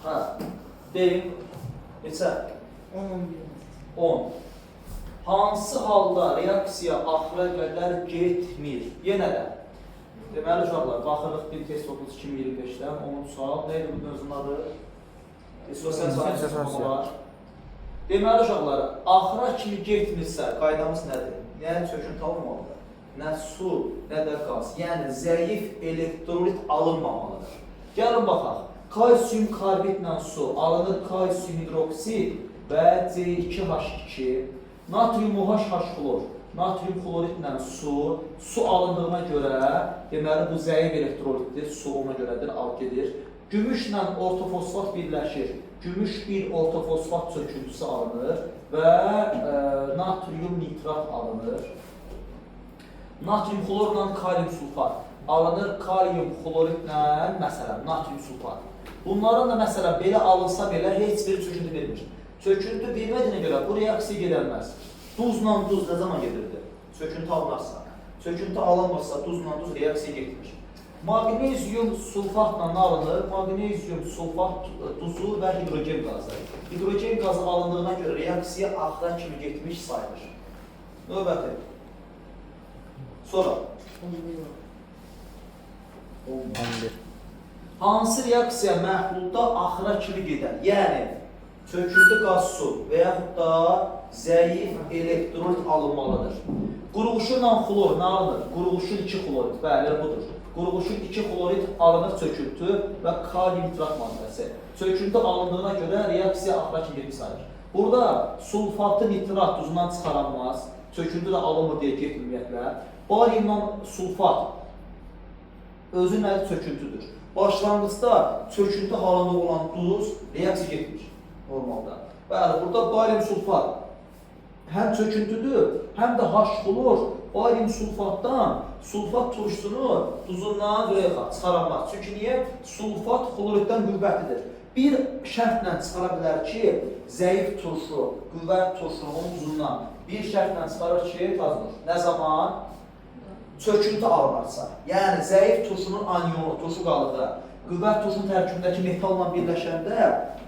Hə. Deyin. Neçə? 10, 11. 10. Hansı halda reaksiya axıra qədər getmir? Yenə də. Deməli uşaqlar, baxırıq bir test 32-25-dən 10 sual. Nə idi bu mövzunun adı? Dissosiasiya var. Deməli uşaqlar, axıra kimi getmirsə, qaydamız nədir? Nə çöküntü alınmalıdır, nə su, nə də qaz. Yəni zəif elektrolit alınmamalıdır. Gəlin baxaq. Kalsium karbidlə su alınır kalsium hidroksid və C2H2, natrium OH H xlor, natrium xloridlə su, su alındığına görə, deməli bu zəif elektrolitdir, su ona görədir, al gedir. Gümüşlə ortofosfat birləşir. Gümüş bir ortofosfat çöküntüsü alınır və natrium nitrat alınır. Natrium xlorla kalium sulfat alınır kalium xloridlə, məsələn, natrium sulfat. Bunların da məsələn belə alınsa belə heç bir çöküntü vermir. Çöküntü vermədiyinə görə bu reaksiya gedəlməz. Duzla duz nə zaman gedirdi? Çöküntü alınarsa. Çöküntü alınmırsa duzla duz reaksiya getmir. Maqnezium sulfatla nə alınır? Maqnezium sulfat duzu və hidrogen qazı. Hidrogen qazı alındığına görə reaksiya axıra kimi getmiş sayılır. Növbəti. Sonra 11. 11. Hansı reaksiya məhlulda axıra kimi gedər? Yəni çöküntü qaz su və yaxud da zəif elektrolit alınmalıdır. Qurğuşunla xlor nə alınır? Qurğuşun 2 xlorid, bəli budur. Qurğuşun 2 xlorid alınır çöküntü və kalium nitrat maddəsi. Çöküntü alındığına görə reaksiya axıra kimi getmiş sayılır. Burada sulfatı nitrat duzundan çıxaranmaz, çöküntü də alınmır deyə getmir ümumiyyətlə. Bariumla sulfat özü nədir? Çöküntüdür. Başlanğıcda çöküntü halında olan duz reaksiya getmir normalda. Bəli, burada barium sulfat həm çöküntüdür, həm də H xlor barium sulfatdan sulfat turşusunu duzundan Züleyxa çıxaranmaz. Çünki niyə? Sulfat xloriddən qüvvətlidir. Bir şərtlə çıxara bilər ki, zəif turşu, qüvvət turşunun duzundan bir şərtlə çıxarır ki, tazılır. Nə zaman? Çöküntü alınarsa, yəni zəif turşunun anyonu, turşu qalığı, qüvvət turşunun tərkibindəki metalla birləşəndə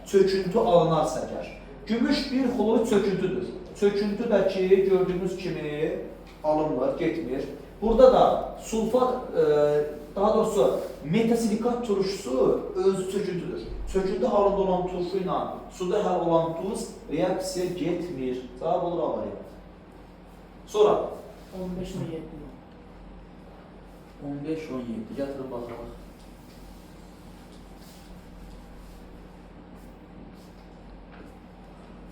çöküntü alınarsa əgər. Gümüş bir xlorid çöküntüdür. Çöküntü də ki, gördüyünüz kimi alınmır, getmir. Burada da sulfat, daha doğrusu metasilikat turşusu özü çöküntüdür. Çöküntü halında olan turşu ilə suda həll olan duz reaksiya getmir. Cavab olur A variantı. Sonra 15, 17. 15-17 gətirin baxaq.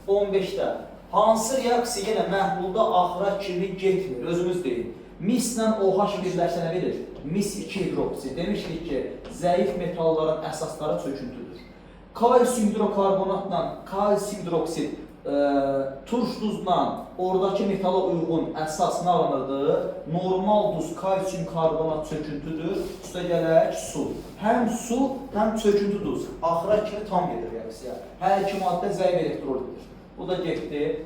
15-də hansı reaksiya yenə məhlulda axıra kimi getmir? Özümüz deyin. Mislə OH birləşsə nə verir? Mis 2 hidroksid. Demişdik ki, zəif metalların əsasları çöküntüdür. Kalsium hidrokarbonatla kalsium hidroksid turş duzla oradakı metala uyğun əsas nə alınırdı? Normal duz kalsium karbonat çöküntüdür. Üstə gələk su. Həm su, həm çöküntü duz. Axıra kimi tam gedir reaksiya. Hər iki maddə zəif elektrolitdir. Bu da getdi.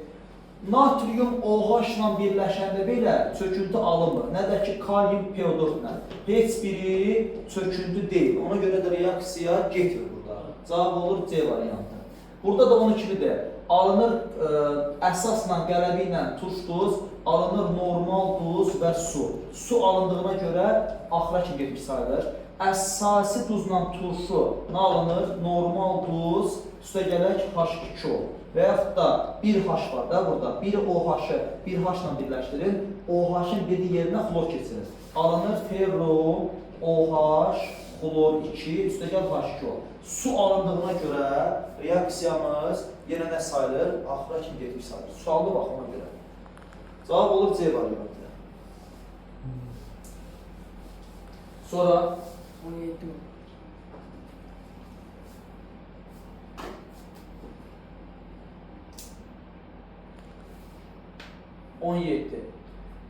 Natrium OH ilə birləşəndə belə çöküntü alınmır. Nə də ki kalium PO4 ilə. Heç biri çöküntü deyil. Ona görə də reaksiya getmir burada. Cavab olur C variantı. Burada da onun kimidir. Alınır əsasla, qələbi ilə turş duz, alınır normal duz və su. Su alındığına görə axıra kimi getmiş sayılır. Əsasi duzla turşu nə alınır? Normal duz, üstə gələk H2O. Və yaxud da bir H var da burada. Bir OH-ı bir H ilə birləşdirin. OH-ın biri yerinə xlor keçirir. Alınır ferrum, OH, xlor 2, üstə gəl H2O. Su alındığına görə reaksiyamız yenə nə sayılır? Axıra kimi getmiş sayılır. Suallı baxıma görə. Cavab olur C variantı. Sonra 17. 17.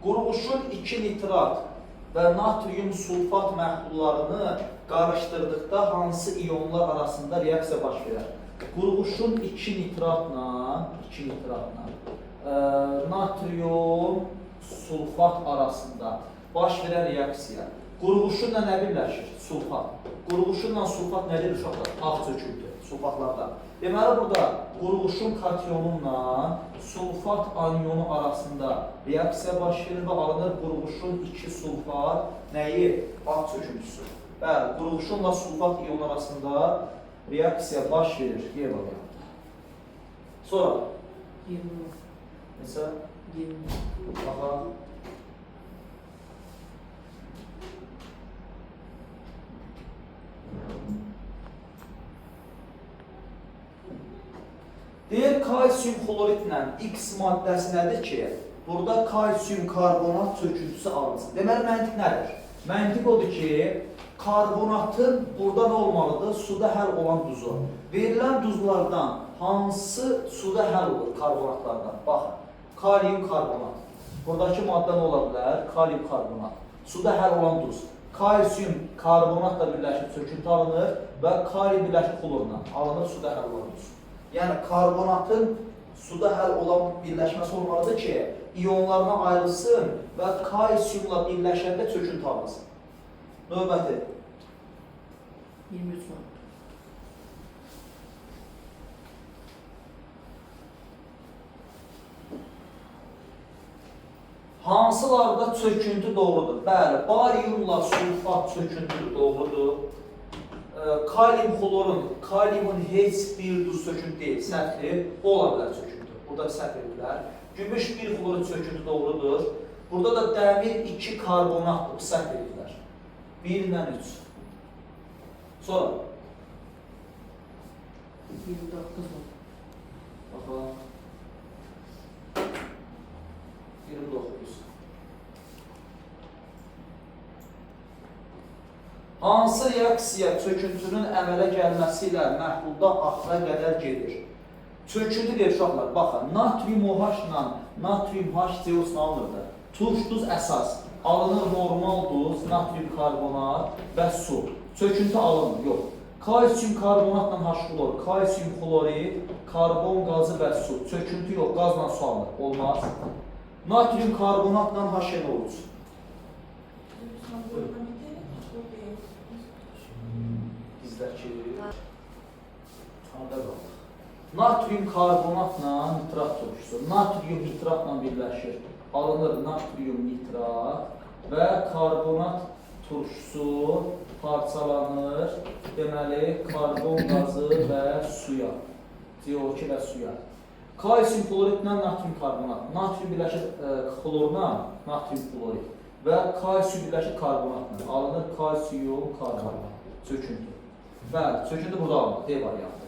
Qurğuşun 2 nitrat və natrium sulfat məhlullarını qarışdırdıqda hansı iyonlar arasında reaksiya baş verər? Qurğuşun 2 nitratla, 2 nitratla natrium sulfat arasında baş verən reaksiya. Qurğuşunla nə birləşir? Sulfat. Qurğuşunla sulfat nədir uşaqlar? Ağ çöküntü sulfatlarda. Deməli burada qurğuşun katyonunla sulfat anyonu arasında reaksiya baş verir və alınır qurğuşun 2 sulfat nəyi? Ağ çöküntüsü. Bəli, qurğuşunla sulfat iyonu arasında reaksiya baş verir. Y variantı. Sonra 20. neçə? 20. Baxaq. Deyir kalsium xloridlə X maddəsi nədir ki, burada kalsium karbonat çöküntüsü alınsın. Deməli məntiq nədir? Məntiq odur ki, karbonatın burada nə olmalıdır? Suda həll olan duzu. Verilən duzlardan hansı suda həll olur karbonatlardan? Baxın, kalium karbonat. Buradakı maddə nə ola bilər? Kalium karbonat. Suda həll olan duz. Kalsium karbonatla birləşib çöküntü alınır və kalium birləşib xlorla alınır suda həll olan duz. Yəni karbonatın suda həll olan birləşməsi olmalıdır ki, iyonlarına ayrılsın və kalsiumla birləşəndə çöküntü alınsın. Növbəti. 23 var. Hansılarda çöküntü doğrudur? Bəli, bariumla sulfat çöküntü doğrudur. Kalium xlorun, kaliumun heç bir duz çöküntü deyil, səhvdir. Bu ola bilər çöküntü. Burada səhv ediblər. Gümüş 1 xlorid çöküntü doğrudur. Burada da dəmir 2 karbonatdır, bu səhv ediblər. 1 ilə 3. Sonra 29 var. Baxalım. 29. Hansı reaksiya çöküntünün əmələ gəlməsi ilə məhlulda axıra qədər gedir? Çöküntü deyir uşaqlar, baxın, natrium OH-la natrium HCO-sunu alınırdı. Turş duz əsas. Alınır normal duz, natrium karbonat və su. Çöküntü alınmır, yox. Kalsium karbonatla H xlor, kalsium xlorid, karbon qazı və su. Çöküntü yox, qazla su alınır. Olmaz. Natrium karbonatla HNO3. Bizdəki harda qaldıq? Natrium karbonatla nitrat turşusu. Natrium nitratla birləşir. Alınır natrium nitrat və karbonat turşusu parçalanır. Deməli, karbon qazı və suya. CO2 və suya. Kalsium xloridlə natrium karbonat. Natrium birləşir xlorla natrium xlorid və kalsium birləşir karbonatla. Alınır kalsium karbonat. Çöküntü. Bəli, çöküntü burada alınır. D variantı.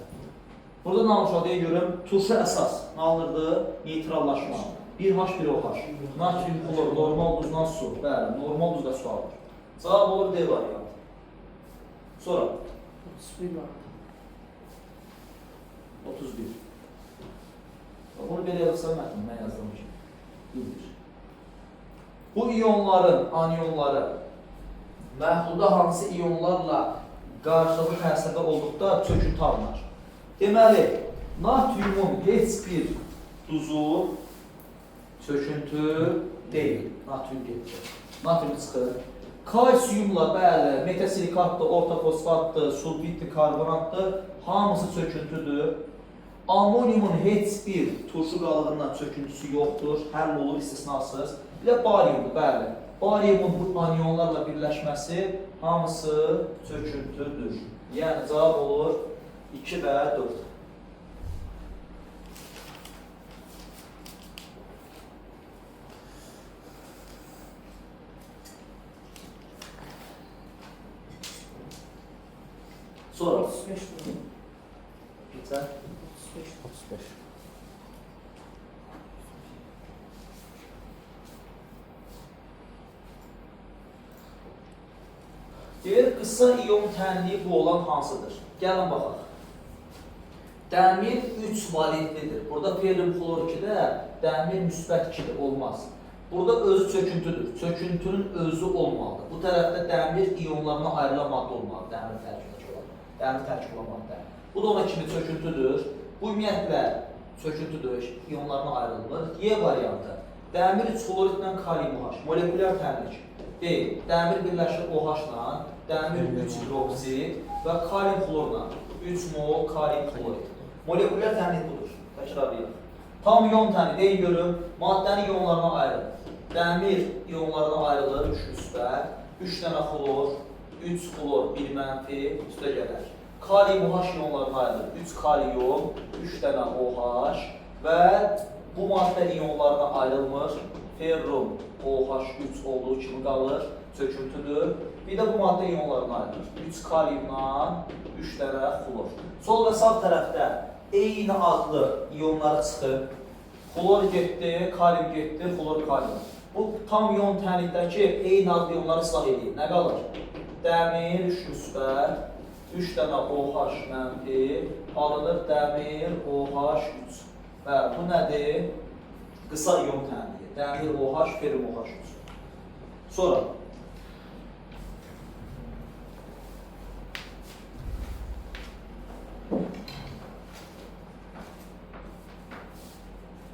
Burada nə almışıq deyə görüm. Turşu əsas nə alınırdı? Neytrallaşma. 1H1OH. Natrium xlor, normal duzla su. Bəli, normal duz və su alınır. Cavab olur D variantı. Sonra 31 var. 31. Bunu belə yazsan mətn, mən yazdığım kimi. Bildir. Bu iyonların, anionları məhlulda hansı iyonlarla qarşılıqlı təsirdə olduqda çöküntü alınır. Deməli, natriumun heç bir duzu çöküntü deyil. Natrium getdi. Natrium çıxır. Kalsiumla, bəli, metasilikatdır, ortofosfatdır, sulfitdir, karbonatdır, hamısı çöküntüdür. Amoniumun heç bir turşu qalığından çöküntüsü yoxdur, həll olur istisnasız. Bir də bariumdur, bəli. Bariumun bu anionlarla birləşməsi hamısı çöküntüdür. Yəni cavab olur 2 və 4. Sonra 35 var. neçə? 35. 35. Deyir, qısa ion tənliyi bu olan hansıdır? Gəlin baxaq. Dəmir 3 valentlidir. Burada ferrum xlor 2-də dəmir müsbət 2-dir, olmaz. Burada özü çöküntüdür. Çöküntünün özü olmalıdır. Bu tərəfdə dəmir iyonlarına ayrılan maddə olmalıdır. Dəmir tərkibindəki olan. Dəmir tərkib olan maddə. Bu da ona kimi çöküntüdür. Bu ümumiyyətlə çöküntüdür, iyonlarına ayrılmır. Y variantı. Dəmir 3 xloridlə kalium OH. Molekulyar tənlik. Deyil. Dəmir birləşir OH-la, dəmir 3 hidroksid və kalium xlorla. 3 mol kalium xlorid. Molekulyar tənlik budur. Təkrarlayaq. Tam ion tənliyi deyin görüm, maddəni ionlarına ayrılır. Dəmir ionlarına ayrılır 3 müsbət, 3 dənə xlor, 3 xlor, 1 mənfi üstə gələr. Kalium OH ionlarına ayrılır. 3 kalium, 3 dənə OH və bu maddə ionlarına ayrılmır. Ferrum OH3 olduğu kimi qalır, çöküntüdür. Bir də bu maddə ionlarına ayrılır. 3 kaliumdan 3 dənə xlor. Sol və sağ tərəfdə eyni adlı ionları çıxır. Xlor getdi, kalium getdi, xlor kalium. Bu tam ion tənlikdəki eyni adlı ionları islah edir. Nə qalır? Dəmir 3 müsbət, 3 dənə OH mənfi, alınır dəmir OH3. Və bu nədir? Qısa ion tənliyi. Dəmir OH, ferrum OH3. Sonra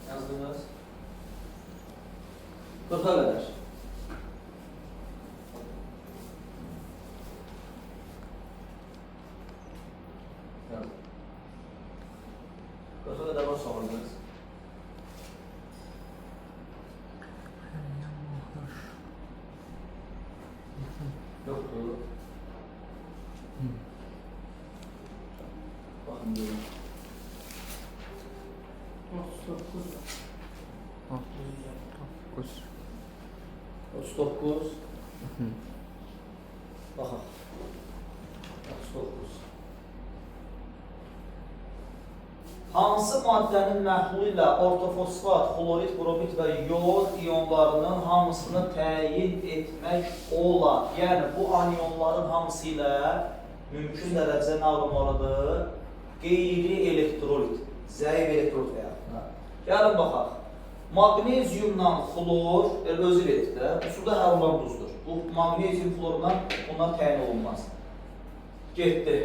yazdınız. 40-a qədər. Yazın. 40-a qədər var sualınız. Yoxdur. Baxın görün. 39 var. 9. 39. Baxaq. 39. Hansı maddənin məhlulu ilə ortofosfat, xlorid, bromid və yod ionlarının hamısını təyin etmək olar? Yəni, bu anionların hamısı ilə mümkün dərəcədə nə alınmalıdır? Qeyri elektrolit, zəif elektrolit və yaxud da. Gəlin baxaq. Maqneziumla xlor, elə özü verir də, bu suda həll olan duzdur. Bu maqnezium xlorundan bunlar təyin olunmaz. Getdi.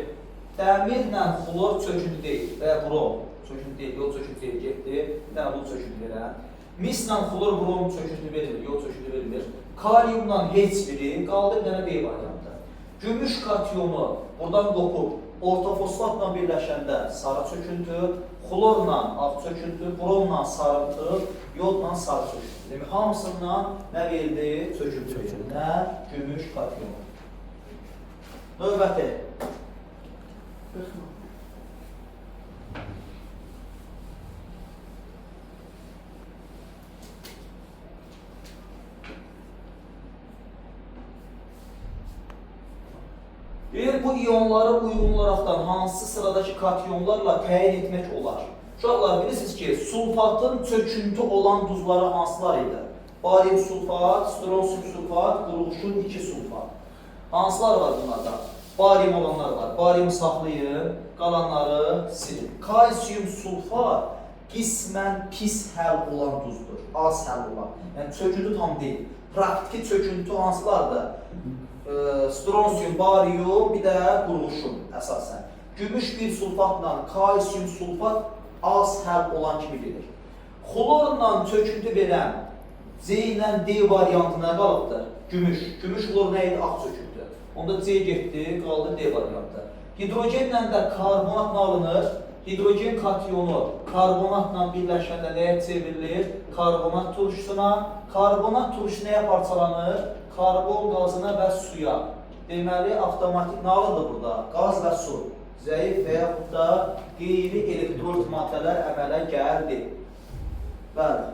Dəmirlə xlor çöküntü deyil və ya brom çöküntü deyil, yod çöküntü deyil, getdi. Bir dənə bu çöküntü verən. Mislə xlor brom çöküntü vermir, yod çöküntü vermir. Kaliumla heç biri, qaldı bir dənə B variantı. Gümüş katyonu buradan qopub ortofosfatla birləşəndə sarı çöküntü, xlorla ağ çöküntü, bromla sarımtıl, yodla sarı çöküntü. Demək, hamısından nə verdi? Çöküntü verdi. Nə? Gümüş katyonu. Növbəti. 40 var. Deyir, bu ionları uyğun olaraqdan hansı sıradakı katyonlarla təyin etmək olar? Uşaqlar, bilirsiniz ki, sulfatın çöküntü olan duzları hansılar idi? Barium sulfat, stronsiyum sulfat, qurğuşun 2 sulfat. Hansılar var bunlarda? Barium olanlar var. Bariumu saxlayın, qalanları silin. Kalsium sulfat qismən pis həll olan duzdur. Az həll olan. Yəni çöküntü tam deyil. Praktiki çöküntü hansılardır? Stronsiyum, barium, bir də qurğuşun əsasən. Gümüş bir sulfatla kalsium sulfat az həll olan kimi gedir. Xlorla çöküntü verən C ilə D variantı nə qalıbdır? Gümüş. Gümüş xlor nə idi? Ağ çöküntü. Onda C getdi, qaldı D variantı. Hidrogenlə də karbonat nə alınır? Hidrogen katyonu karbonatla birləşəndə nəyə çevrilir? Karbonat turşusuna. Karbonat turşusu nəyə parçalanır? Karbon qazına və suya. Deməli, avtomatik nə alındı burada? Qaz və su. Zəif və yaxud da qeyri elektrolit maddələr əmələ gəldi. Bəli.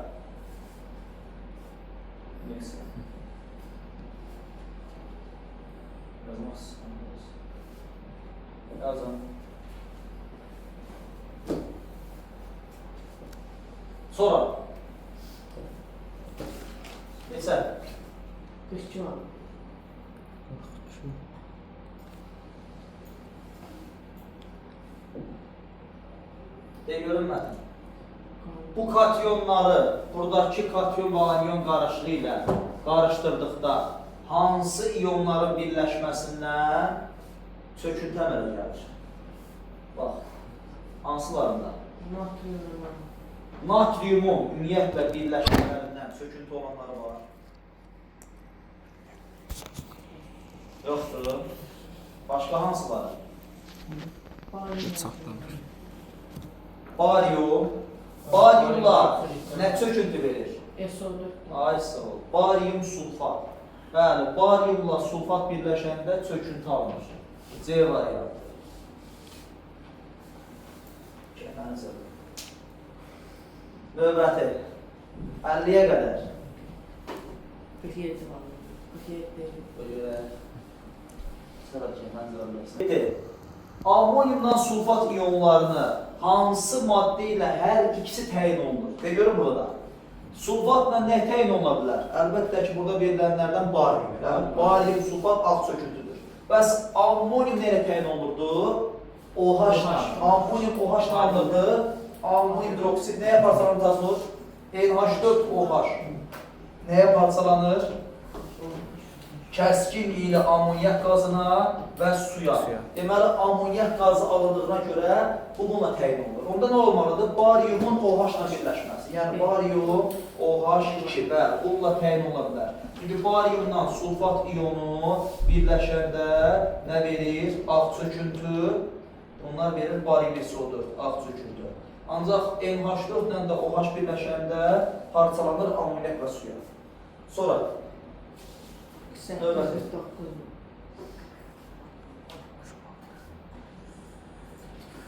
Neyse. Yazmaq istəmiyoruz. Yazın. Sonra. Neçə? 42 var. 42. De görünmədi. Bu katyonları buradakı katyon və anion qarışığı ilə qarışdırdıqda hansı ionların birləşməsindən çöküntü əmələ gəlir? Bax, hansılarında? Natrium var. Natriumun ümumiyyətlə birləşmələrindən çöküntü olanları var. Yoxdur. Başqa hansıları? Çatlamış. Baryum. Baryumla nə çöküntü verir? SO4. Ay sağ ol. Baryum sulfat. Bəli, baryumla sulfat birləşəndə çöküntü alınır. C variantı. Kəmənizə. Növbəti. 50-yə qədər. 47 var. 47. Belə. Sıra kəmənizə olursa. Amonyumdan sulfat iyonlarını hansı maddə ilə hər ikisi təyin olunur? De görün burada. Sulfatla nə təyin oluna bilər? Əlbəttə ki, burada verilənlərdən baryum. Elə? Baryum sulfat ağ çöküntüdür. Bəs amonyum nə ilə təyin olunurdu? OH-la. Amonyum OH-la alınırdı. Amonyum hidroksid nəyə parçalanır Tazur? NH4OH. Nəyə parçalanır? Kəskin ilə amonyak qazına və suya. Deməli, amonyak qazı alındığına görə bu bununla təyin olunur. Onda nə olmalıdır? Baryumun OH-la birləşməsi. Yəni, baryum OH2, bəli, bununla təyin oluna bilər. Çünki baryumdan sulfat iyonu birləşəndə nə verir? Ağ çöküntü. Onlar verir baryum SO4, ağ çöküntü. Ancaq NH4 ilə də OH birləşəndə parçalanır amonyak və suya. Sonra 8, 9.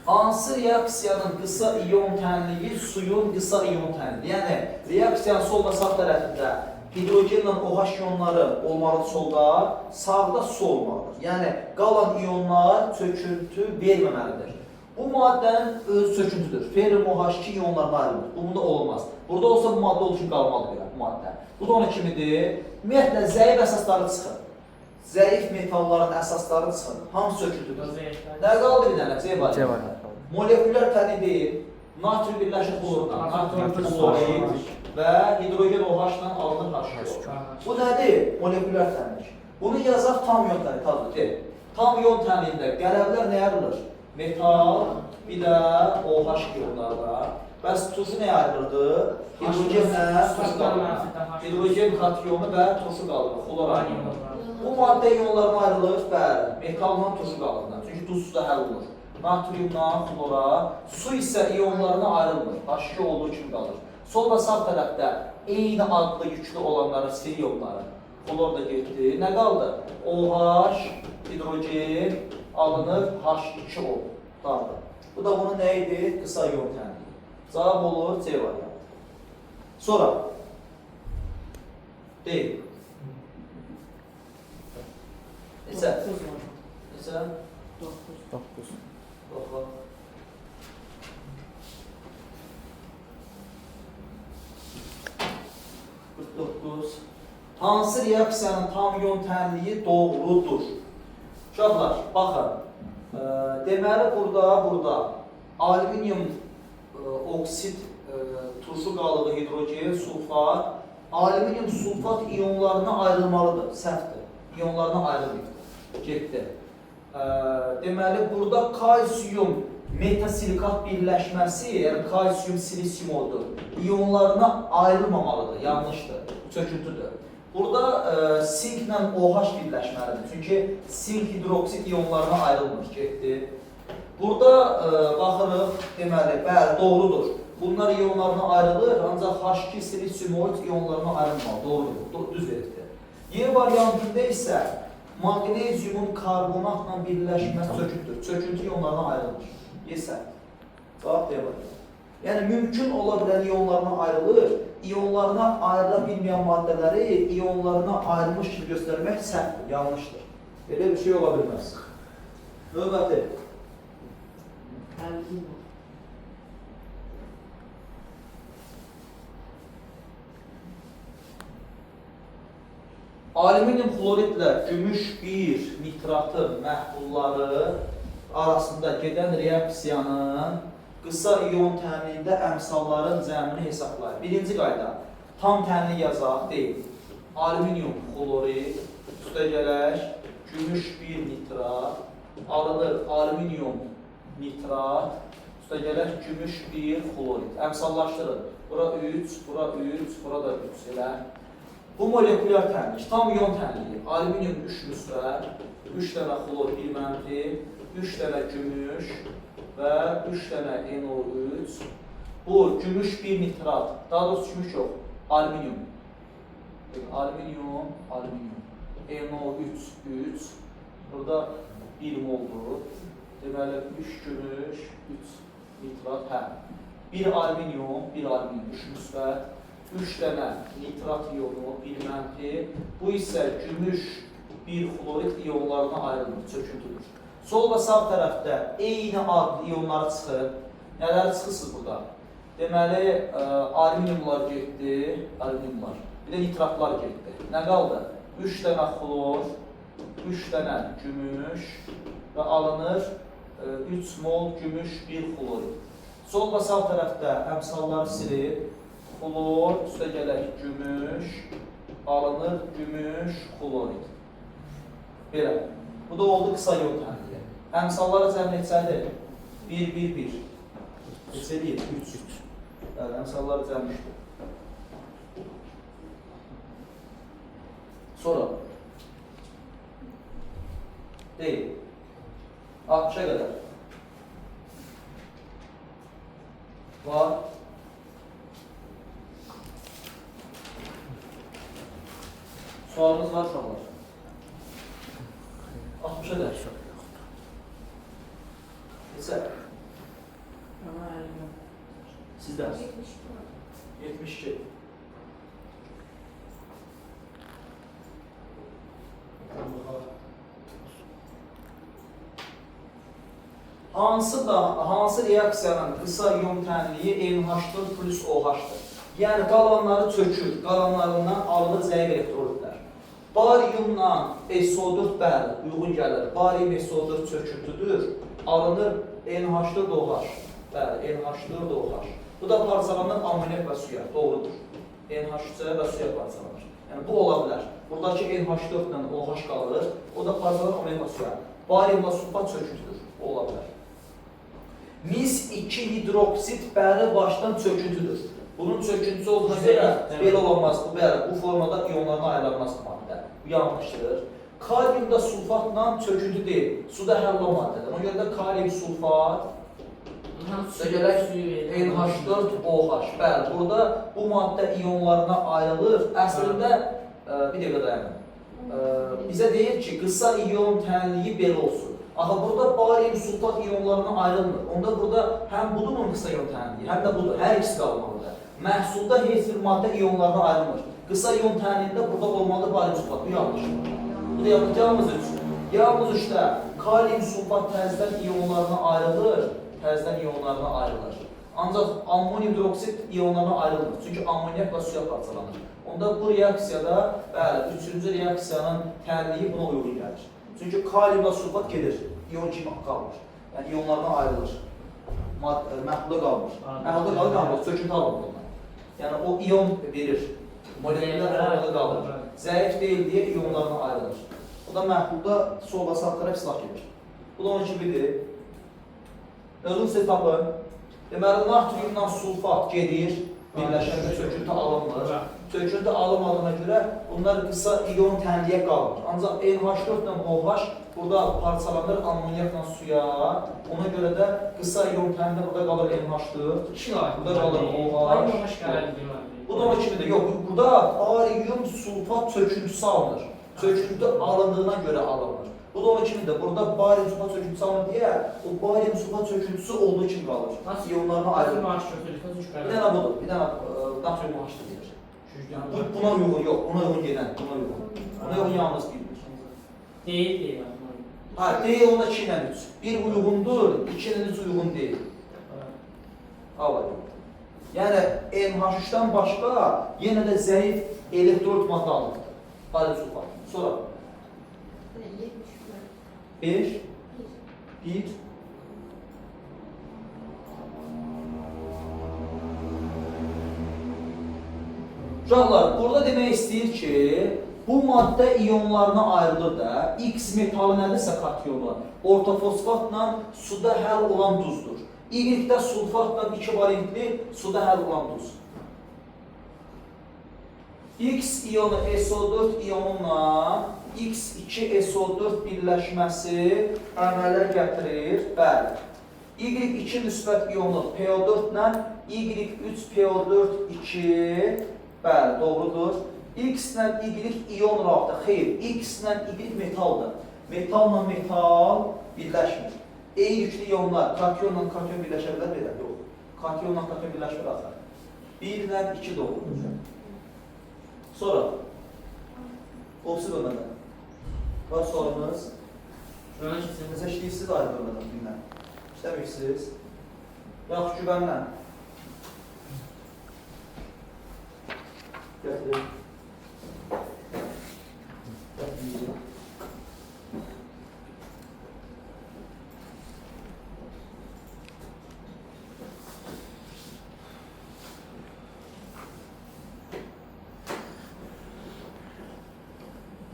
Hansı reaksiyanın qısa ion tənliyi suyun qısa ion tənliyi? Yəni, reaksiyanın sol və sağ tərəfində hidrogenlə OH ionları olmalı solda, sağda su olmalıdır. Yəni, qalan ionlar çöküntü verməməlidir. Bu maddənin öz çöküntüdür. Ferrum OH2 ionlarına ayrılır. Bu bunda olmaz. Burada olsa bu maddə olduğu kimi qalmalıdır belə, bu maddə. Bu da onun kimidir. Ümumiyyətlə, zəif əsasları çıxır. Zəif metalların əsasları çıxır. Hamısı çöküntüdür. Nə qaldı bir dənə? C variantı. C variantı. Molekulyar təni deyil, natrium birləşir xlorla, natrium xlorid və hidrogen OH-la alınır H2O. Bu nədir? Molekulyar tənlik. Bunu yazaq tam ion tənliyi, tabii ki. Tam ion tənliyində qələvlər nəyə ayrılır? Metal, bir də OH ionlarına. Bəs turşu nəyə ayrılırdı? Hidrogenlə turşu qalır. Hidrogen katyonu və turşu qalır, xlor anyonu. Bu maddə ionlarına ayrılır, bəli, metalla turşu qalığından. Çünki duz suda həll olunur. Natriumla xlora, su isə ionlarına ayrılmır. H2 olduğu kimi qalır. Sol və sağ tərəfdə eyni adlı yüklü olanları, seri ionları. Xlor da getdi. Nə qaldı? OH, hidrogen alınır, H2O qaldı. Bu da bunun nə idi? Qısa ion tənliyi. Cavab olur C variantı. Sonra D. Neçə? 9 var. Neçə? 9. 9. Bax, 49. Hansı reaksiyanın tam ion tənliyi doğrudur? Uşaqlar, baxın. Deməli, burada alüminium oksid turşu qalığı hidrogen, sulfat, alüminium sulfat ionlarına ayrılmalıdır. Səhvdir. İonlarına ayrılmayıbdır. Getdi. Deməli, burada kalsium metasilikat birləşməsi, yəni kalsium silisium oldu, ionlarına ayrılmamalıdır, yanlışdır, çöküntüdür. Burada sinklə OH birləşməlidir, çünki sink hidroksid ionlarına ayrılmır, getdi. Burada baxırıq, deməli, bəli, doğrudur. Bunlar ionlarına ayrılır, ancaq H2 silisium ionlarına ayrılmamalı, doğrudur, düz veribdir. Y variantında isə maqneziumun karbonatla birləşməsi çöküntüdür. Çöküntü ionlarına ayrılır. Yesə. Cavab D variantı. Yəni, mümkün ola bilən ionlarına ayrılır, ionlarına ayrıla bilməyən maddələri ionlarına ayrılmış kimi göstərmək səhvdir, yanlışdır. Belə bir şey ola bilməz. Növbəti. 50 var. Alüminium xloridlə gümüş 1 nitratın məhlulları arasında gedən reaksiyanın qısa ion tənliyində əmsalların cəmini hesablayır. Birinci qayda, tam tənlik yazaq deyil. Alüminium xlorid, üstə gələk, gümüş 1 nitrat, alınır alüminium nitrat, üstə gələk gümüş 1 xlorid. Əmsallaşdırın. Bura 3, bura 3, bura da 3 elə. Bu molekulyar tənlik, tam ion tənliyi. Alüminium 3 müsbət, 3 dənə xlor 1 mənfi, 3 dənə gümüş və 3 dənə NO3. Bu gümüş 1 nitrat, daha doğrusu gümüş yox, alüminium. Alüminium, alüminium. NO3, 3. Burada 1 moldur. Deməli 3 gümüş, 3 nitrat, hə. 1 alüminium, 1 alüminium, 3 müsbət, 3 dənə nitrat iyonu, 1 mənfi. Bu isə gümüş 1 xlorid iyonlarına ayrılır, çöküntüdür. Sol və sağ tərəfdə eyni adlı iyonları çıxır. Nələri çıxırsınız burada? Deməli, alüminiumlar getdi, alüminiumlar. Bir də nitratlar getdi. Nə qaldı? 3 dənə xlor, 3 dənə gümüş və alınır 3 mol gümüş 1 xlorid. Sol və sağ tərəfdə əmsalları silib, xlor, üstə gələk gümüş, alınır gümüş xlorid. Belə. Bu da oldu qısa ion tənliyi. Əmsalları cəm neçədir? 1, 1, 1. Neçə deyir? 3, 3. Bəli, əmsalları cəm 3-dür. Sonra. Deyil. 60-a qədər. Var. Sualımız var uşaqlar. 60-a qədər. Neçə? Sizdə? 72. Hansı reaksiyanın qısa ion tənliyi NH4 plus OH-dır? Yəni qalanları çökür, qalanlarından alınır zəif elektrolitlər. Bariumla SO4 bəli, uyğun gəlir. Barium SO4 çöküntüdür, alınır NH4OH. Bəli, NH4OH. Bu da parçalanır amonyak və suya, doğrudur. NH3-ə və suya parçalanır. Yəni bu ola bilər. Buradakı NH4 ilə OH qalır, o da parçalanır amonyak və suya. Bariumla sulfat çöküntüdür, o ola bilər. Mis 2 hidroksid bəri başdan çöküntüdür. Bunun çöküntüsü olduğuna görə belə olmaz. Bu bəli, bu formada iyonlarına ayrılmaz bu maddə. Bu yanlışdır. Kalium da sulfatla çöküntü deyil. Suda həll olan maddədir. Ona görə də kalium sulfat üstə gələk NH4OH. Bəli, burada bu maddə iyonlarına ayrılır. Əslində, bir dəqiqə dayanın. Bizə deyir ki, qısa ion tənliyi belə olsun. Axı burada barium sulfat iyonlarına ayrılmır. Onda burada həm budur bunun qısa ion tənliyi, həm də budur. Hər ikisi də alınmalıdır. Məhsulda heç bir maddə iyonlarına ayrılmır. Qısa ion tənliyində burada olmalıdır barium sulfat. Bu yanlışdır. Bu da yanlış. Yalnız 3. Yalnız 3-də kalium sulfat təzədən iyonlarına ayrılır. Təzədən iyonlarına ayrılır. Ancaq ammonium hidroksid iyonlarına ayrılmır. Çünki amonyak və suya parçalanır. Onda bu reaksiyada, bəli, üçüncü reaksiyanın tənliyi buna uyğun gəlir. Çünki kaliumla sulfat gedir, iyon kimi qalmır. Yəni iyonlarına ayrılır. Məhlulda qalmır. Məhlulda qalır, qalmır, çöküntü alınmır ondan. Yəni o iyon verir. Moleküllər formada qalır. Zəif deyil deyə iyonlarına ayrılır. O da məhlulda sol və sağ tərəf islah gedir. Bu da onun kimidir. Özünüz siz tapın. Deməli, natriumla sulfat gedir, birləşəndə çöküntü alınmır. Çöküntü alınmadığına görə bunlar qısa iyon tənliyə qalmır. Ancaq NH4 ilə OH burada parçalanır amonyakla suya. Ona görə də qısa iyon tənliyə burada qalır NH4. Burada qalır OH. Bu da onun kimidir. Yox, burada barium sulfat çöküntüsü alınır. Çöküntü alındığına görə alınır. Bu da onun kimidir. Burada barium sulfat çöküntüsü alınır deyə o barium sulfat çöküntüsü olduğu kimi qalır. İyonlarına ayrılır. Bir dənə budur, bir dənə natrium OH-dır deyir. Bu, buna uyğun yox, buna uyğun gedən, buna uyğun. Buna uyğun yalnız birdir. Deyil. Ha, deyil onda 2 ilə 3. 1 uyğundur, 2 ilə 3 uyğun deyil. A var. Yəni NH3-dən başqa yenə də zəif elektrolit maddə alınır. Barium sulfat. Sonra 5 1 Uşaqlar, burada demək istəyir ki, bu maddə iyonlarına ayrılır da, X metalı nədirsə katyonu, ortofosfatla suda həll olan duzdur. Y-də sulfatla 2 valentli suda həll olan duz. X iyonu SO4 iyonunla X2SO4 birləşməsi əmələ gətirir. Bəli. Y2 müsbət iyonu PO4 ilə Y3PO4 2. Bəli, doğrudur. X ilə Y iyon rabitə. Xeyr, X ilə Y metaldır. Metalla metal birləşmir. Eyni yüklü iyonlar kationla kation birləşə bilər belə? Yox. Kationla kation birləşmir axı. 1 ilə 2 doğrudur. Sonra qopsu bölmədən. Var sualımız. Necə işləyirsiniz ayrı bölmədən bilməm. İşləmirsiniz. Yaxşı, güvənlə. Gətirin. Gətirin.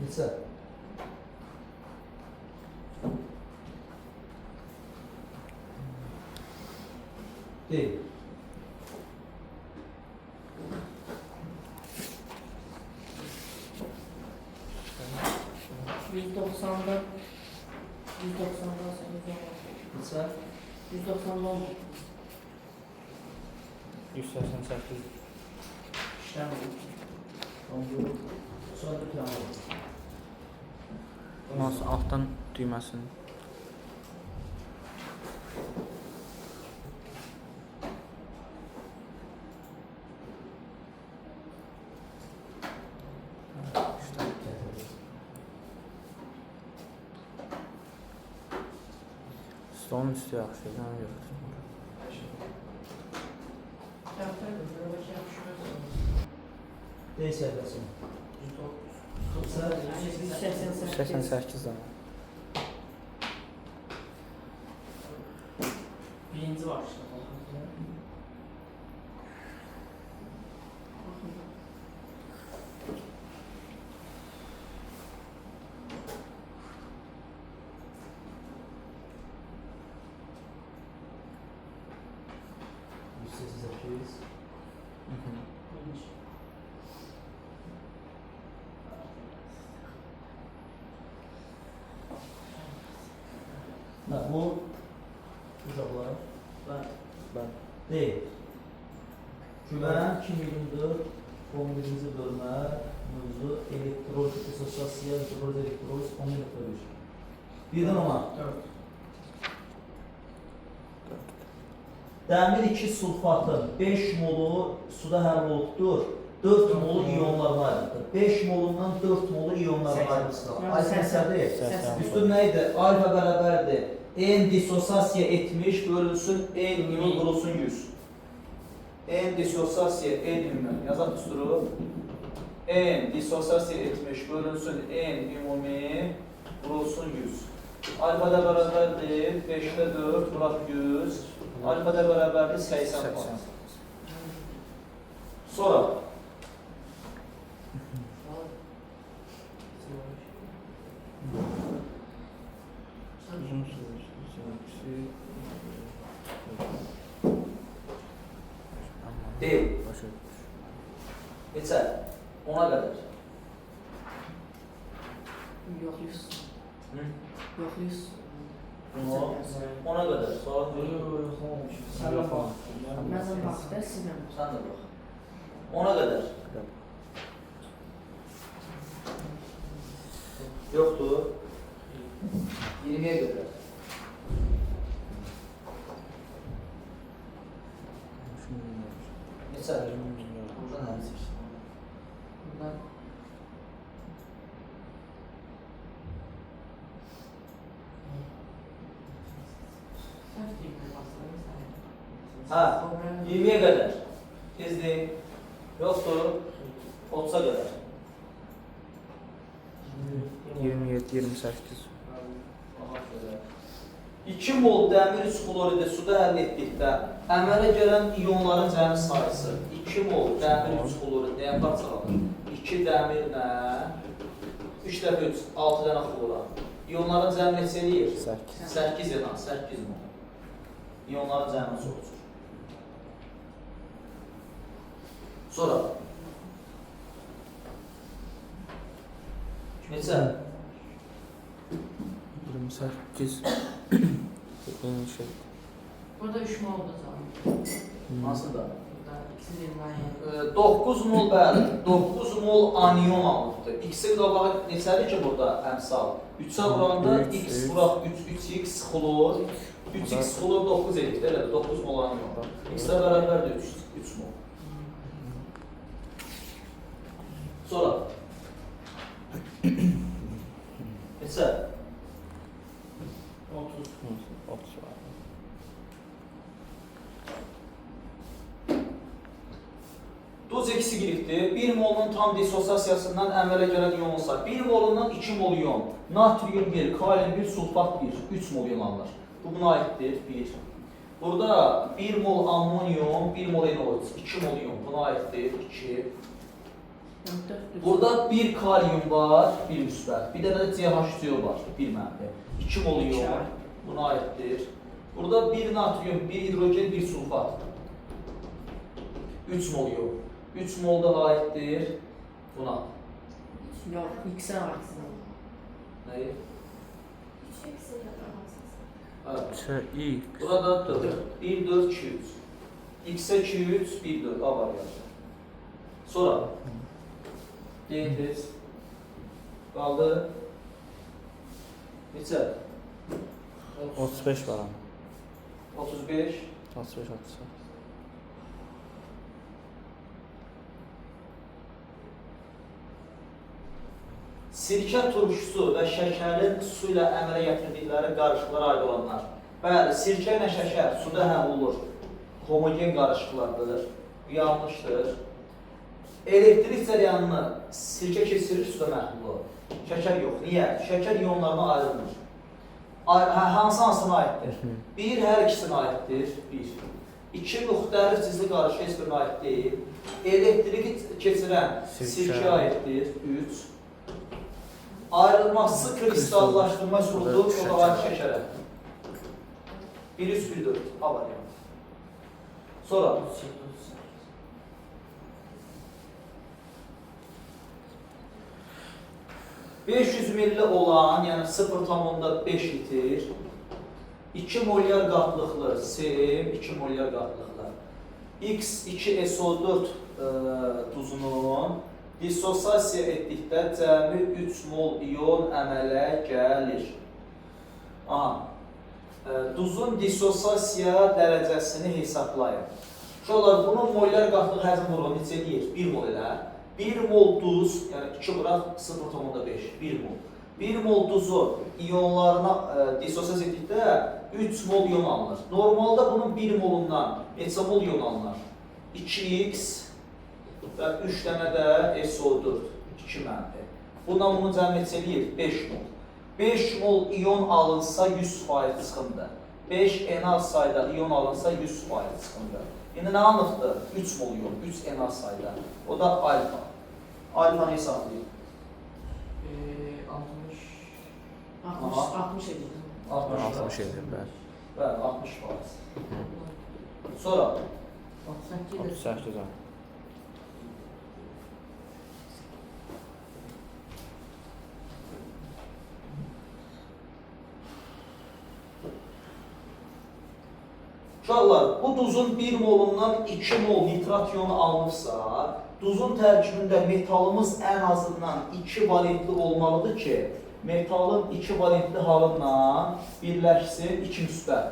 Neçə? Deyil. %90'da 190'dan sonra 116. Neçə? 190'da oldu. 188. İşləmir. Sonra bir tane olur. Mouse altdan düyməsini. Stolun üstü yaxşı, yəni yoxdur. Deyil səhifəsini. 188. 88 dənə. Birinci var işte. Birinci. Hə, bu uşaqlar. Bəli. Bəli. Deyil. Güvən 2024 11-ci bölmə mövzu elektroliz dissosiasiya, elektroliz, elektroliz 11.1. Birdən ona. 4. Dəmir 2 sulfatın 5 molu suda həll olubdur. 4 molu iyonlarına ayrılıbdır. 5 molundan 4 molu iyonlarına ayrılıbdır. Alfa nədir? Üstün nə idi? Alfa bərabərdir. N dissosiasiya etmiş bölünsün N ümumi vurulsun 100. N dissosiasiya N ümumi. Yazaq düsturu. N dissosiasiya etmiş bölünsün N ümumi vurulsun 100. Alfa da bərabərdir 5-də 4 vuraq 100. Alfa da bərabərdir 80 puan. Sonra Uzun sürücüsü. Deyil. Başa Neçə? 10-a qədər. Yoxlayırsın. Hı? Yoxlayırsın. Ona qədər. Sual yox. Sən də bax. Mən də bax, da siz də bax. Sən də bax. 10-a qədər. Yoxdur. 20-yə qədər. Neçə? Burada nə seçdin? Bundan Hə, 20-yə qədər. Tezdir. Yoxdur. 30-a qədər. 27, 28. Aha, şöyle. 2 mol dəmir 3 xloridi suda həll etdikdə əmələ gələn iyonların cəmi sayısı 2 mol dəmir 3 xlorid nəyə parçalanır? 2 dəmirlə 3 dəfə 3, 6 dənə xlora. İyonların cəmi neçə eləyir? 8. 8 edan, 8 mol. İyonların cəmi soruşur. Sonra Neçə? 28. Eyni şey. Burada 3 mol da cavab. Hansında? Burada ikisi birbirinden yəni. 9 mol, bəli, 9 mol anion alınıbdır. X-in qabağı neçədir ki burada əmsal? 3-ə vuranda Üç, x üç. vuraq 3, 3x xlor, 3x xlor 9 eləyir, elədir, 9 mol anion. X-ə bərabərdir 3, 3 mol. Sonra. Neçə? 30. 30 var. Duz eksi girikdir. 1 molun tam disosiasiyasından əmələ gələn ion olsa, 1 molundan 2 mol ion, natrium 1, kalium 1, sulfat 1, 3 mol ion alınır. Bu buna aiddir, 1. Burada 1 mol ammonium, 1 mol NO3, 2 mol ion buna aiddir, 2. Burada 1 kalium var, 1 müsbət. Bir dənə də CH3O var, 1 mənfi. 2 mol ion buna aiddir. Burada 1 natrium, 1 hidrogen, 1 sulfat. 3 mol ion. 3 mol da aiddir buna. Yox, X-ə aiddir. Nəyi? Evet. Ç, X. Burada 4. 1, 4, 2, 3. X-ə 2, 3, 1, 4. A variantı. Sonra. Deyin tez. Qaldı. Neçə? 35 var ama. 35. 35, 36. Sirkə turşusu və şəkərin su ilə əmələ gətirdikləri qarışıqlara aid olanlar. Bəli, sirkə ilə şəkər suda həll olur. Homogen qarışıqlardır. Bu yanlışdır. Elektrik cərəyanını sirkə keçirir suda məhlulu. Şəkər yox. Niyə? Şəkər ionlarına ayrılmır. Hansı hansına aiddir? Bir, hər ikisinə aiddir. Bir. İki, müxtəlif cinsli qarışıq heç birinə aid deyil. Elektriki keçirən Sirkə. sirkə aiddir. Üç. Ayrılması kristallaşdırma üsuludur. O da aid şəkərə. 1, 3, 1, 4. A variantı. Sonra 500 milli olan, yəni 0,5 litr 2 molyar qatlıqlı CM 2 molyar qatlıqlı X2SO4 duzunun disosiasiya etdikdə cəmi 3 mol ion əmələ gəlir. Aha. Duzun disosiasiya dərəcəsini hesablayın. Uşaqlar, bunun molyar qatlıq həcm vurğunu neçə eləyir? 1 mol elə. 1 mol duz, yəni 2 vuraq 0,5, 1 mol. 1 mol duzu ionlarına disosiasiya etdikdə 3 mol ion alınır. Normalda bunun 1 molundan neçə mol ion alınır? 2x və 3 dənə də SO4, 2 mənfi. Bundan bunu cəm neçə eləyir? 5 mol. 5 mol ion alınsa 100% çıxımdır. 5 Na sayda ion alınsa 100% çıxımdır. İndi nə alınıbdır? 3 mol ion, 3 Na sayda. O da alfa. Alfanı hesablayın. 60. Aha. 60 edir. 60. 60 edir, bəli. Bəli, 60%. Sonra 38 edir. 38 var. Uşaqlar, bu duzun 1 molundan 2 mol nitrat ionu alınıbsa, duzun tərkibində metalımız ən azından 2 valentli olmalıdır ki, metalın 2 valentli halından birləşsin 2 müsbət,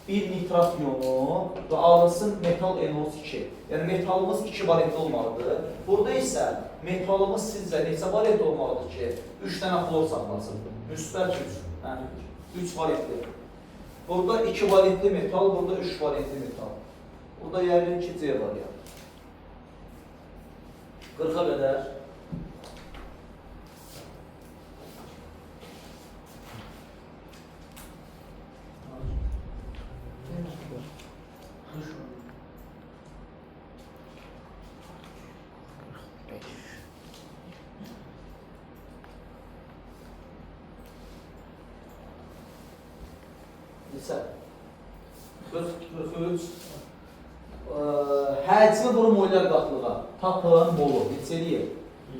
1 nitrat ionu və alınsın metal NO2. Yəni metalımız 2 valentli olmalıdır. Burada isə metalımız sizcə neçə valentli olmalıdır ki, 3 dənə xlor saxlasın? Müsbət 3, yəni 3 valentli. Burada 2 valentli metal, burada 3 valentli metal. Burada yəqin ki C variantı. 40-a qədər. Neçə? 40, 43. Həcmi vurun molyar qatlığa. Tapın molu. Neçə eləyir?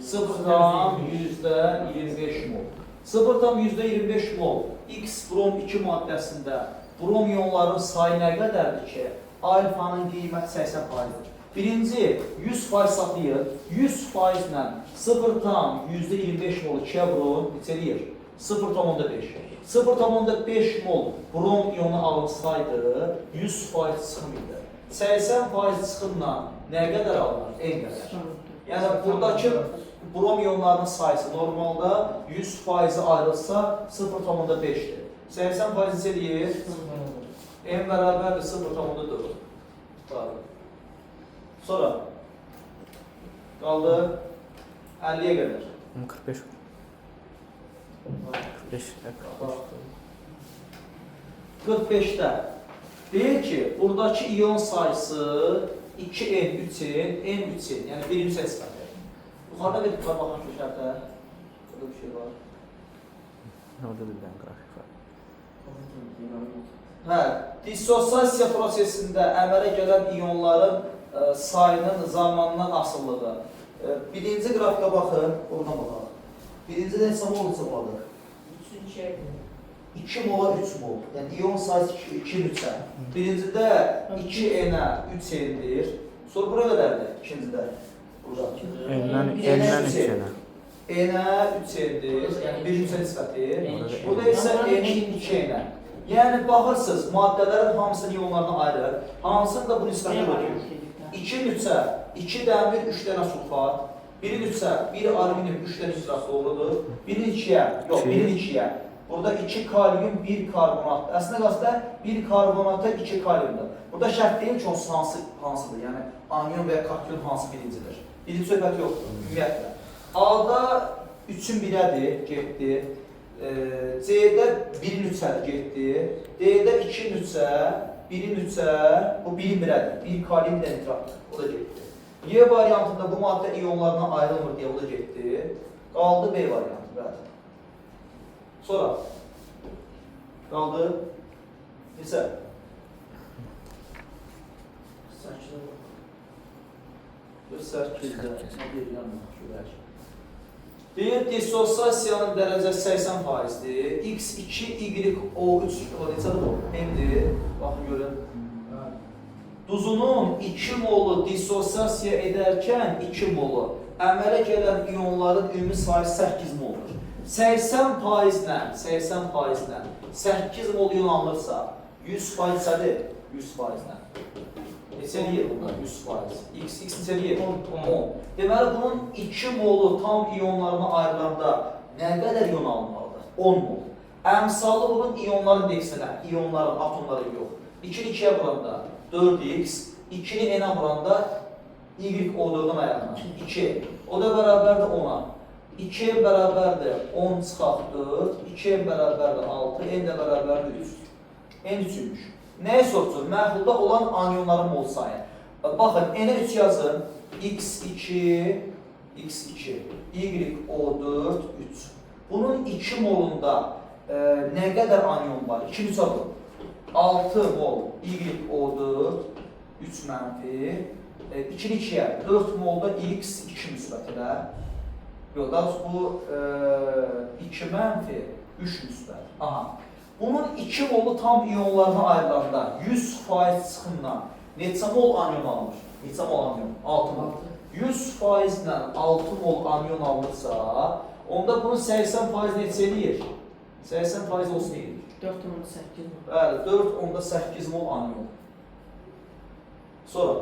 0,25 mol. 0,25 mol X brom 2 maddəsində brom ionların sayı nə qədərdir ki, alfanın qiyməti 80%-dir. Birinci, 100% saxlayır. 100% ilə 0,25 molu 2-yə vurun, neçə eləyir? 0,5. 0,5 mol brom ionu alınsaydı, 100% çıxım idi. 80% çıxımla nə qədər alınır? En qədər. Yəni buradakı brom ionlarının sayısı normalda 100%-i ayrılsa 0,5-dir. 80% neçə eləyir? N bərabərdir 0,4. Tutarlı. Sonra qaldı 50-yə qədər. 45. 45. 45-də deyir ki, buradakı ion sayısı 2N, 3N, N, 3N, yəni birinci nisbəti. Yuxarıda bir var, baxın şu şərtə. Burada bir şey var. Orada da bir dənə qrafik var. Hə, dissosiasiya prosesində əmələ gələn ionların sayının zamandan asılılığı. Birinci qrafikə baxın, oradan baxaq. Birinci də hesab olunsa baxaq. 2 mola 3 mol. Yəni ion sayısı 2 3-ə. Birincidə 2 N-ə 3 N-dir. Sonra bura qədərdir ikincidə. Burada. N-dən N-ə 3-ə. N-ə 3 N-dir. Yəni 1 3-ə nisbəti. Burada isə N-in 2 N-ə. Yəni baxırsınız, maddələrin hamısını ionlarına ayırır. Hansını da bu nisbətə ödəyir. 2 3-ə 2 dəmir, 3 dənə sulfat. 1-in 3-ə 1 alüminium, 3 dənə nitrat doğrudur. 1-in 2-yə, yox, 1-in 2-yə. Burada 2 kalium, 1 karbonat. Əslində qalsa 1 karbonata 2 kaliumdur. Burada şərt deyil ki, onsuz hansıdır. Yəni anion və ya kation hansı birincidir. Birinci söhbət yoxdur ümumiyyətlə. A-da 3-ün 1-ədir, getdi. C-də 1-in 3-ədir, getdi. D-də 2-in 3-ə, 1-in 3-ə, bu 1-in 1-ədir. 1 kalium, 1 nitratdır. O da getdi. Y variantında bu maddə ionlarına ayrılmır deyə o da getdi. Qaldı B variantı, bəli. Sonra qaldı neçə? 8-də. Nə deyirəm, görək. Deyir, dissosiasiyanın dərəcəsi 80%-dir. X2, Y, O3, o neçədir bu? N-dir. Baxın görün. Duzunun 2 molu dissosiasiya edərkən 2 molu əmələ gələn ionların ümumi sayı 8 moldur. 80%-lə, 80%-lə 8 mol ion alınırsa, 100% nədir? 100%-lə. Neçə eləyir bunda? 100%. X, X neçə eləyir? 10. Deməli, bunun 2 molu tam ionlarına ayrılanda nə qədər ion alınmalıdır? 10 mol. Əmsalı bunun ionların indeksinə, ionların, atomların yox. 2-ni 2-yə vuranda 4x, 2-ni n-ə vuranda y O4-ün ayağına. 2. O da bərabərdir 10-a. 2n bərabərdir 10 çıxaq 4, 2n bərabərdir 6, n də bərabərdir 3. N 3-müş. Nəyə soruşur? Məhlulda olan anionların mol sayı. Baxın, n-ə 3 yazın. X2, X2, Y, O4, 3. Bunun 2 molunda nə qədər anion var? 2 3 alın. 6 mol Y, O4, 3 mənfi. 2-ni 2-yə, 4 molda X, 2 müsbət elə. Yox, daha doğrusu bu 2 mənfi, 3 müsbət. Aha. Bunun 2 molu tam ionlarına ayrılanda 100% çıxımla neçə mol anion alınır? Neçə mol anion? 6 mol. 100%-lə 6 mol anion alınırsa, onda bunun 80% neçə eləyir? 80% olsun eləyir. 4,8 mol. Bəli, 4,8 mol anion. Sonra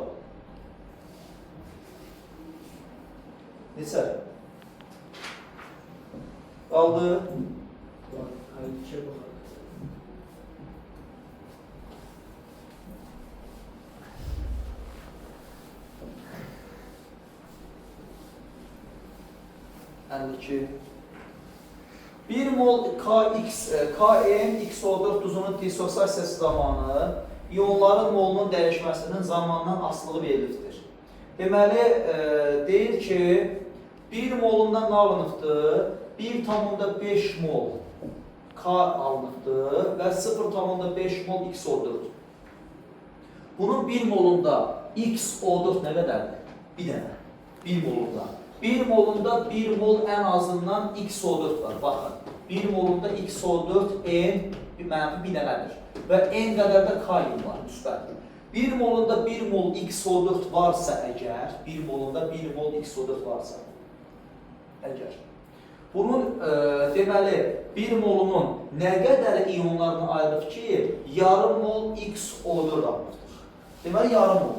neçə? Qaldı 52'ye bakalım. 52. 1 mol KX, KN XO4 duzunun dissosiasiyası zamanı ionların molunun dəyişməsinin zamandan asılığı verilibdir. Deməli, deyir ki, 1 molundan nə alınıbdır? 1,5 mol K alınıbdır və 0,5 mol XO4. Bunun 1 molunda XO4 nə qədərdir? Bir dənə. 1 molunda. 1 molunda 1 mol ən azından XO4 var. Baxın, 1 molunda XO4 N bir mənfi bir dənədir. Və N qədər də kalium var, müsbət. 1 molunda 1 mol XO4 varsa əgər, 1 molunda 1 mol XO4 varsa əgər. Bunun deməli 1 molunun nə qədər iyonlarını ayırıb ki, yarım mol XO4 alınıbdır. Deməli yarım mol.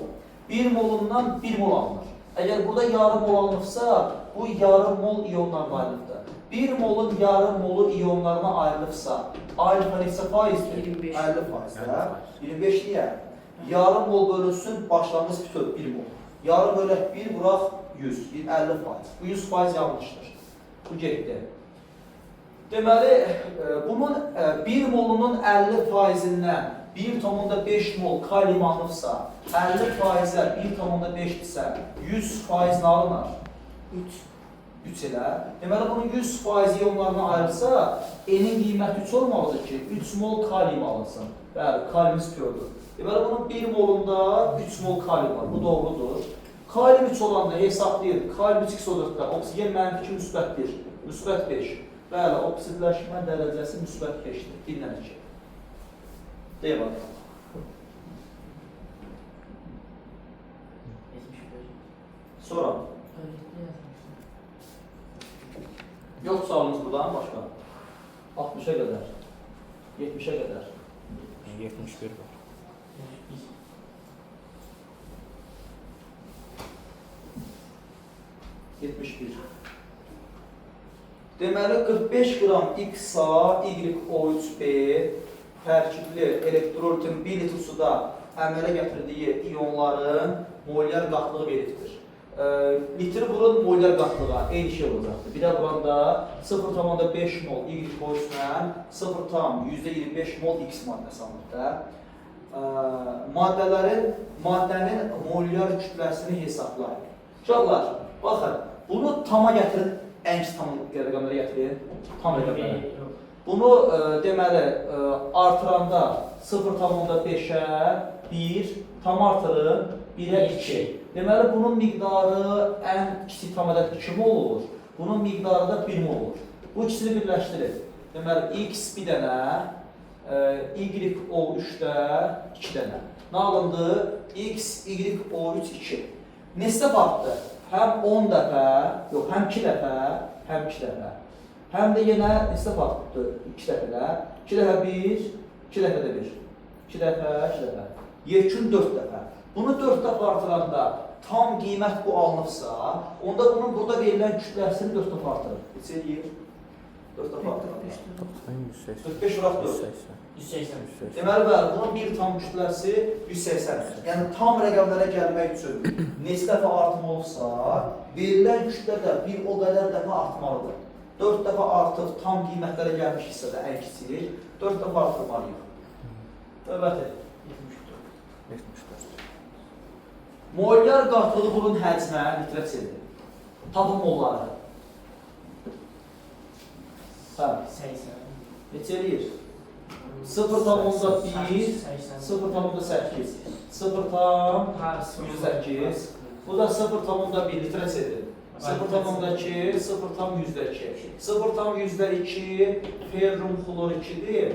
1 molundan 1 mol alınır. Əgər burada yarım mol alınıbsa, bu yarım mol iyonlarına ayrılıbdır. 1 molun yarım molu iyonlarına ayrılıbsa, alfa neçə faizdir? 25. 50 faizdir. 25 niyə? Yarım mol bölünsün, başlanğıc bütöv 1 mol. Yarım bölək 1, vuraq 100, 50 faiz. Bu 100 faiz yanlışdır. Bu getdi. Deməli, bunun 1 molunun 50 faizindən 1,5 mol kalium alınıbsa, 50 faizə 1,5-dirsə, 100 faiz nə alınar? 3. 3 elə. Deməli, bunun 100 faiz iyonlarına ayrılsa, N-in qiyməti 3 olmalıdır ki, 3 mol kalium alınsın. Bəli, kalium pürdür. Deməli, bunun 1 molunda 3 mol kalium var. Bu doğrudur. Kalium 3 olanda hesablayır. Kalium 3 XO4-də oksigen mənfi 2 müsbət 1, müsbət 5. Bəli, oksidləşmə dərəcəsi müsbət 5-dir. 1-dən 2. D variantı. Sonra. Yox sualımız buradan başqa. 60-a qədər. 70-ə qədər. 71 var. 71. Deməli 45 qram XA, YO3B tərkibli elektrolitin 1 litr suda əmələ gətirdiyi iyonların molyar qatlığı veribdir. Litr vurun molyar qatlığa eyni şey olacaqdır. Bir də vuranda 0,5 mol YO3-lə 0,25 mol X maddəsi alınır da. Maddənin molyar kütləsini hesablayın. Uşaqlar, baxın, bunu tama gətirin, ən kiçik tam rəqəmlərə gətirin, tam rəqəmlərə. Bunu deməli, artıranda 0,5-ə 1, tam artırın 1-ə 2. Deməli, bunun miqdarı ən kiçik tam ədəd 2 mol olur, bunun miqdarı da 1 mol olur. Bu ikisini birləşdirin. Deməli, X bir dənə, YO3-də 2 dənə. Nə alındı? X, YO3, 2. Neçə dəfə artdı? Həm 10 dəfə, yox, həm 2 dəfə, həm 2 dəfə. Həm də yenə neçə dəfə artdı? 2 dəfə də. 2 dəfə 1, 2 dəfə də 1. 2 dəfə, 2 dəfə. Yekun 4 dəfə. Bunu 4 dəfə artıranda tam qiymət bu alınıbsa, onda bunun burada verilən kütləsini 4 dəfə artırır. Neçə eləyir? 4 dəfə artıranda. 180. 45 vuraq 4. 180. 180. 180. Deməli, bəli, bunun bir tam kütləsi 180. Yəni, tam rəqəmlərə gəlmək üçün neçə dəfə artım olubsa, verilən kütlə də bir o qədər dəfə artmalıdır. 4 dəfə artıb tam qiymətlərə gəlmiş hissədə ən kiçik, 4 dəfə artırmalıyıq. Növbəti. 74. Molyar qatlığı bunun həcmə litrə çevirir. Tapın molları. Hə, 80. neçə eləyir? 0,1, 0,8, 0,108. Bu da 0,1 litrə çevirir. 0,2, 0,2. 0,2 ferrum xlor 2-dir.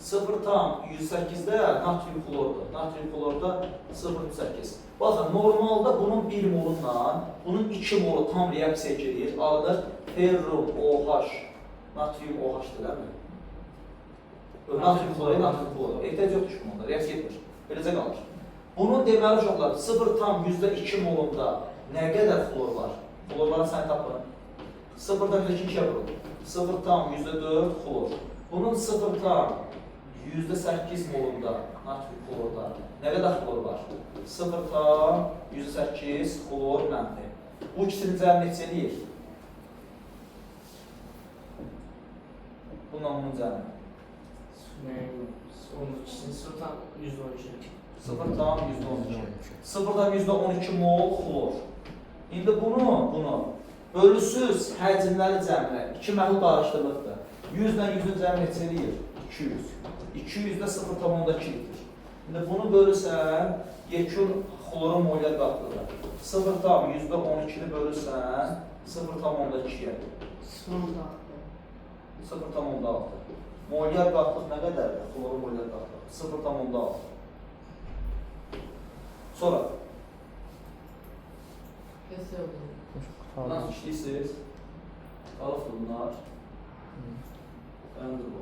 0,108-də natrium xlordur. Natrium xlorda 0,8. Baxın, normalda bunun 1 molunla bunun 2 molu tam reaksiya girir. Alınır ferrum OH, natrium OH-dır, değil mi? Natrium xlori, natrium xlori. Ehtiyac yoxdur ki bunda, reaksiya etmir. Beləcə qalır. Bunun deməli uşaqlar 0,2 molunda nə qədər xlor var? Xlorların sayını tapın. 0,2 ikiyə vurun. 0,4 xlor. Bunun 0,8 molunda natrium xlorda nə qədər xlor var? 0,8 xlor mənfi. Bu ikisinin cəmi neçə eləyir? Bununla bunun cəmi. Onun ikisini 0,112. 0,12. 0,12 mol xlor. İndi bunu bölüsüz həcmləri cəminə iki məhlul qarışdırılıqdır. 100 ilə 100-ün cəmi neçə eləyir? 200. 200-də 0,2 litr. İndi bunu bölürsən, yekun xlorun molyar qatlığı. 0,12-ni bölürsən, 0,2-yə. 0,6. 0,6. Molyar qatlıq nə qədərdir? Xlorun molyar qatlığı 0,6. Sonra bundan işləyirsiniz. Qalıbdır bunlar. Dayandır bu.